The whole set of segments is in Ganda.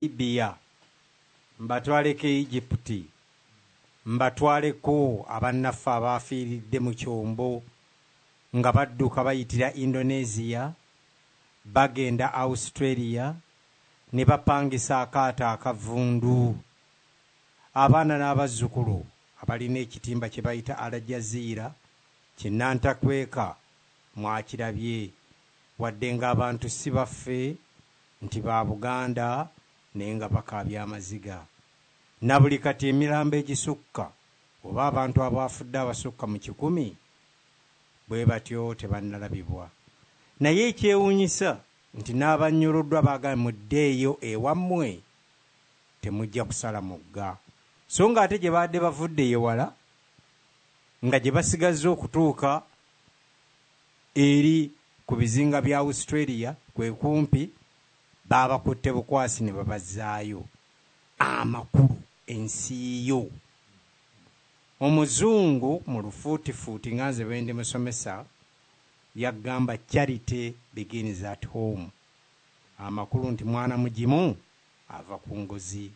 Libya, mbatwaleko Egypt, mbatwaleko abannaffe abaafiiridde mu kyombo nga badduka bayitira Indonesia bagenda Australia ne bapangisa akaato akavundu. Abaana n'abazzukulu abalina ekitimba kye bayita Al Jazeera kinnantakweka mwakirabye wadde ng'abantu si baffe nti ba Buganda naye nga bakaabya amaziga. Na buli kati emirambo egisukka oba abantu abaafudde abasukka mu 100 bwe batyo tebannalabibwa. Naye ekyewuunyisa nti n'abannyuluddwa baagambye muddeeyo ewammwe temujja kusala mugga. So ng'ate gye baadde bavudde ye wala nga gye basigazza okutuuka eri ku bizinga bya Australia kwe kumpi baabakutte bukwasi ne babazzaayo. Amakulu ensi yo. Omuzungu mu lufuutifuuti nga nze bwe ndi musomesa yagamba charity begins at home. Amakulu nti mwana mugimu ava ku ngozi.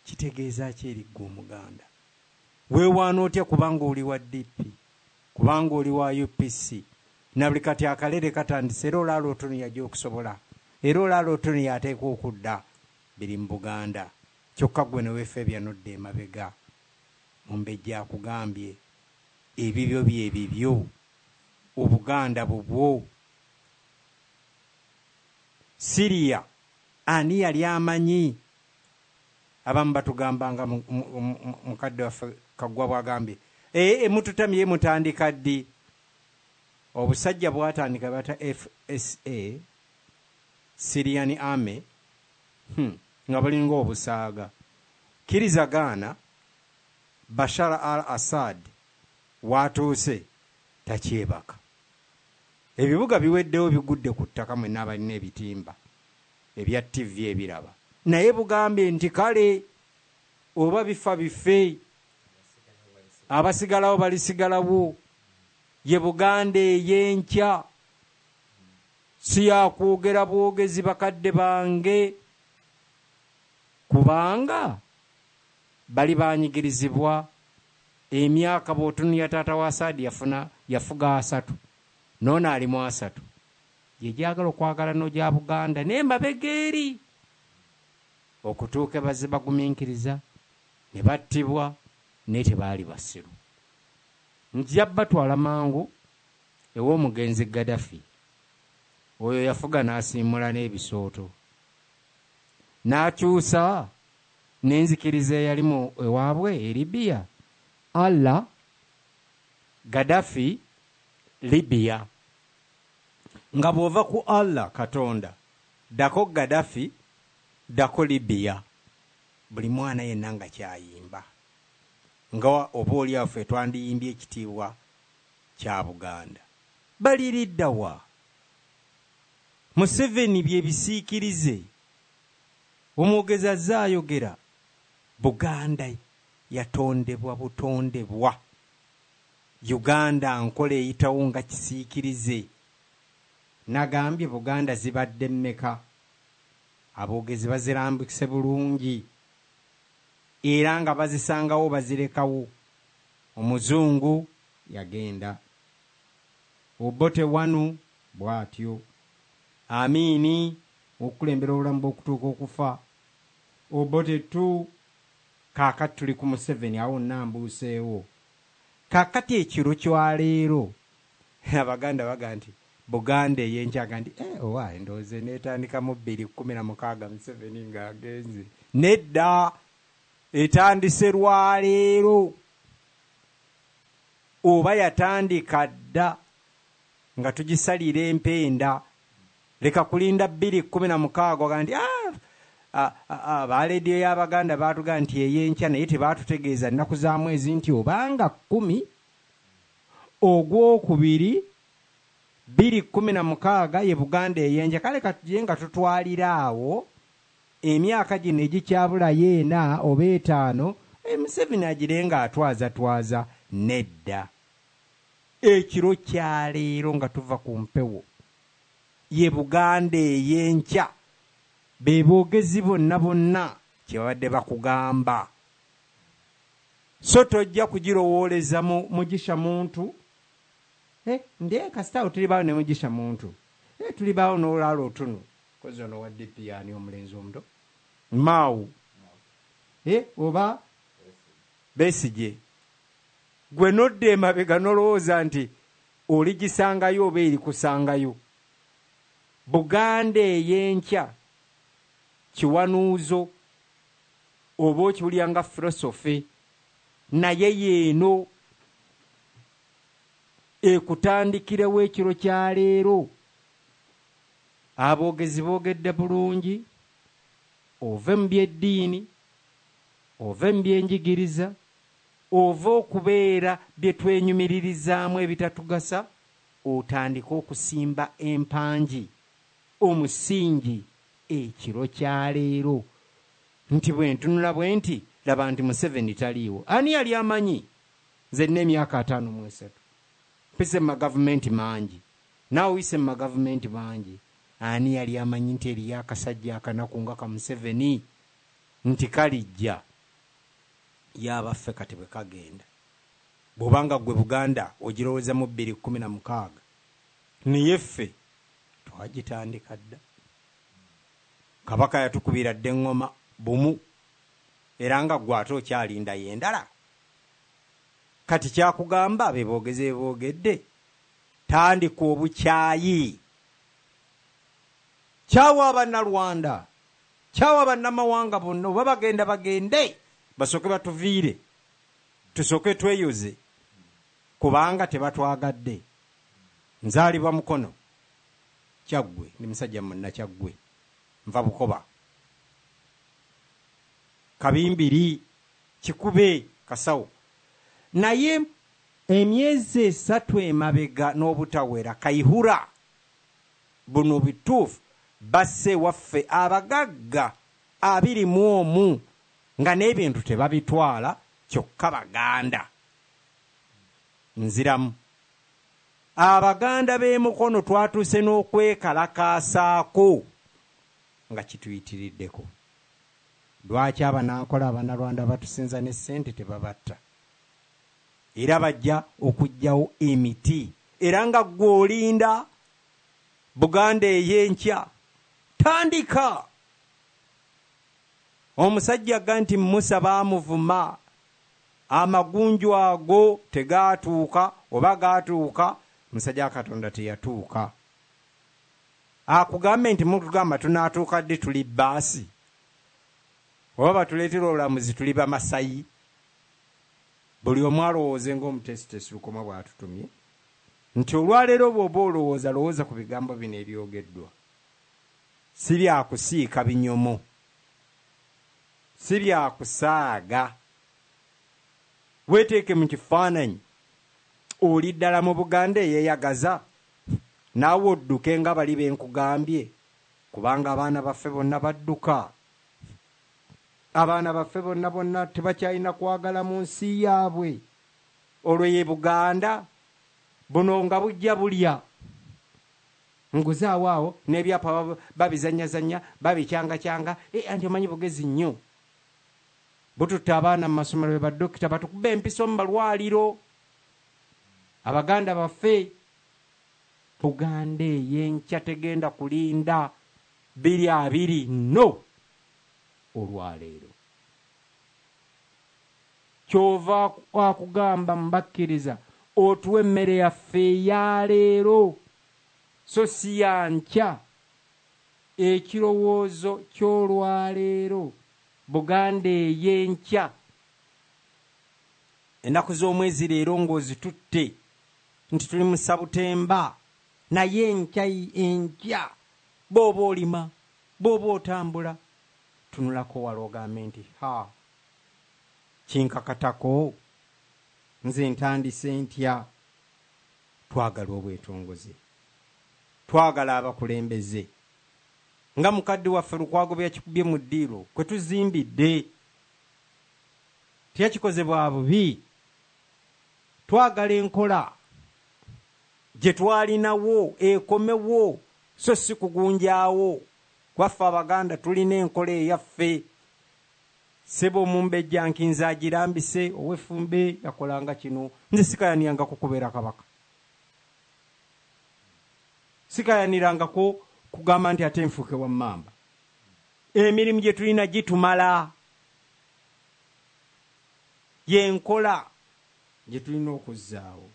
Kitegeeza ki eri ggwe Omuganda? Weewaana otya kubanga oli wa DP, kubanga oli wa UPC, na buli kati akalere katandise era olaala otoni yajja okusobola, era olaala otoni y'ateekwa okudda. Biri mu Buganda. Kyokka ggwe ne weefeebya n'odda emabega. Mumbejja akugambye ebibyo bye bibyo, Obuganda bubwo. Syria ani yali amanyi? Abamu batugamba nga mukadde waffe Kaggwa bw'agambye, ee mututamye mutandika ddi? Obusajja bwatandika bata FSA, Syrian Army, nga bulinga obusaaga. Kkiriza gaana Bashar al-Assad w'atuuse takyebaka. Ebibuga biweddewo bigudde ku ttaka mwenna abalina ebitimba ebya TV ebiraba. Naye bugambye nti kale oba bifa bife, abasigalawo balisigalawo. Ye Buganda ey'enkya si yakwogera bwogezi bakadde bange, kubanga bali banyigirizibwa emyaka. Bw'otunulira taata wa Saadi yafuna yafuga 30, noono alimu 30 gye gyagala okwagala n'ogya Buganda naye mabega eri okutuuka bazze bagumiikiriza ne battibwa naye tebaali basiru. Nja batwala mangu ew'omugenzi Gaddafi. Oyo yafuga n'asiimula n'ebisooto n'akyusa n'enzikiriza eyalimu ewaabwe e Libya. Allah, Gaddafi, Libya. Nga bw'ova ku Allah Katonda, ddako Gaddafi, ddako Libya. Buli mwana yenna nga kyayimba nga oba oli awo ffe twandiyimbye ekitiibwa kya Buganda. Baliridda wa? Museveni bye bisiikirize. Omwogezi azze ayogera. Buganda yatondebwa butondebwa. Uganda nkola eyitawo nga kisiikirize. Nagambye Buganda zibadde mmeka? Aboogezi bazirambise bulungi era nga bazisangawo bazirekawo. Omuzungu yagenda. Obote wanu bw'atyo. Amiini okukulembera obulamu bw'okutuuka okufa. Obote tu kaakati tuli ku Museveni awo nnambuuseewo. Kaakati ekiro kyaleero Abaganda baga nti Buganda ey'enkya nti owa ndowooza eneetandika mu 2016 Museveni ng'agenze. Nedda, etandise lwaleero oba yatandika dda nga tugisalira empenda. Leka kulinda 2016 oga nti ba leediyo y'Abaganda baatugamba nti ey'enkya naye tebaatutegeeza nnaku za mwezi nti obanga 10 ogwokubiri 2016 ye Buganda ey'enkya. Kale katugire nga tutwalira awo emyaka gino egikyabulayo 4 oba 5, Museveni agire nga atwazatwaza. Nedda, ekiro kya leero nga tuva ku mpewo ye Buganda ey'enkya. Be boogezi bonna bonna kye babadde bakugamba. So tojja kugirowooleza mu Mugisha Muntu. Ndiye kasita tulibaawo ne Mugisha Muntu. Tulibaawo n'olwala otuno. Kozi ono wa DP ani omulenzi omuto? Maawu. Oba Besigye. Gwe nodda emabega n'olowooza nti oligisangayo oba erikusangayo. Buganda ey'enkya kiwanuuzo oba okiwulira nga philosophy, naye yeeno ekutandikirewo ekiro kya leero. Aboogezi boogedde bulungi, ove mu by'eddiini, ove mu byenjigiriza, ove okubeera bye twenyumiririzaamu ebitatugasa, otandike okusimba empangi, omusingi ekiro kya leero. Nti bwe ntunula bwe nti, laba nti Museveni taliiwo. Ani yali amanyi? Nze nina emyaka 53. Mpise mu magavumenti mangi. Naawe oyise mu magavumenti mangi. Ani yali amanyi nti eriyo akasajja akanaku nga ka Museveni nti kalijja? Y'abaffe kati bwe kagenda. Bw'obanga ggwe Buganda ogirowooza mu 2016, naye ffe twagitandika dda. Kabaka yatukubira dda eŋŋoma bumu, era nga ggwe ate okyalindayo endala. Kati kyakugamba be boogeze boogedde, tandika obukyayi. Kyawa Abannalwanda, kyawa bannamawanga bonna, oba bagenda bagende, basooke batuviire, tusooke tweyoze, kubanga tebatwagadde. Nzaalibwa Mukono, Kyaggwe, ndi musajja munna Kyaggwe, nva Bukoba. Kabimbiri, Kikube, Kasawo. Naye emyezi 3 emabega n'obutawera Kaihura, buno bituufu, basse waffe abagagga 21 nga n'ebintu tebabitwala kyokka Baganda. Nziramu. Abaganda b'e Mukono twatuuse n'okwekalakaasaako nga kituyitiriddeko. Lwaki Abanankola Abannalwanda batusinza ne ssente tebabatta? Era bajja okuggyawo emiti. Era nga ggwe olinda Buganda ey'enkya. Tandika! Omusajja aga nti Musa baamuvuma, amagunju ago tegaatuuka oba gaatuuka, musajja wa Katonda teyatuuka. Akugambe nti mutugamba tunaatuuka ddi tuli bbaasi? Oba batuleetera obulamuzi tuli Bamasayi? Buli omu alowooze ng'omuteesiteesi Lukoma bw'atutumye nti olwaleero bw'oba olowooza, lowooza ku bigambo bino ebyogeddwa. Si bya kusiika binyomo, si bya kusaaga. Weeteeke mu kifaananyi, oli ddala mu Buganda eyeeyagaza, naawe odduke nga bali be nkugambye, kubanga abaana baffe bonna badduka. Abaana baffe bonna bonna tebakyalina kwagala mu nsi yaabwe. Olwo ye Buganda, buno nga bujja bulya. Nguzaawo awo n'ebyapa babizannyazannya, babicyangacyanga, anti omanyi bugezi nnyo. Bututta abaana mu masomero be badokita, batukuba empiso mu malwaliro. Abaganda baffe, Buganda ey'enkya tegenda kulinda 2020 no olwaleero. Ky'ova akugamba mubakkiriza otuwe emmere yaffe eya leero so si ya nkya. Ekirowoozo ky'olwaleero Buganda ey'enkya. Ennaku z'omwezi leero ng'ozitutte nti tuli mu Sabutemba, naye enkya enkya bw'oba olima, bw'oba otambula, tunulako wala ogambe nti ha, kinkakatako, nze ntandise ntya. Twagala obwetongoze, twagala abakulembeze nga mukadde waffe Lukwago bwe yakikubye mu ddiiro kwe tuzimbidde, teyakikoze bwa bubi. Twagala enkola gye twalinawo ekomewo, so si kugunjaawo Kwaffe Abaganda tulina enkola eyaffe. Ssebo omumbejja nkinze agirambise, ow'effumbe yakolanga kino. Nze sikayanirangako kubeera kabaka, sikayanirangako kugamba nti ate nfuuke wa mmamba. Emirimu gye tulina gitumala, yenkola gye tulina okuzzaawo.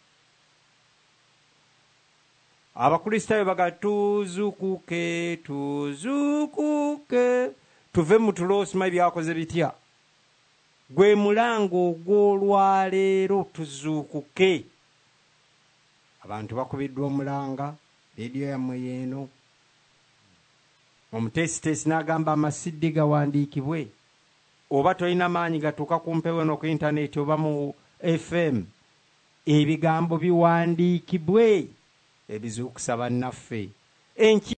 Abakristaayo baga tuzukuke, tuzukuke, tuve mu tulo, osimanyi byakoze bitya. Gwe mulanga ogw'olwaleero, tuzuukuke. Abantu bakubiddwa omulanga, leediyo yammwe yeeno. Omuteesiteesi n'agamba amasiddi gawandiikibwe. Oba tolina maanyi gatuuka ku mpewo eno ku intaneti oba mu FM, ebigambo biwandiikibwe ebizuukusa bannaffe. Enki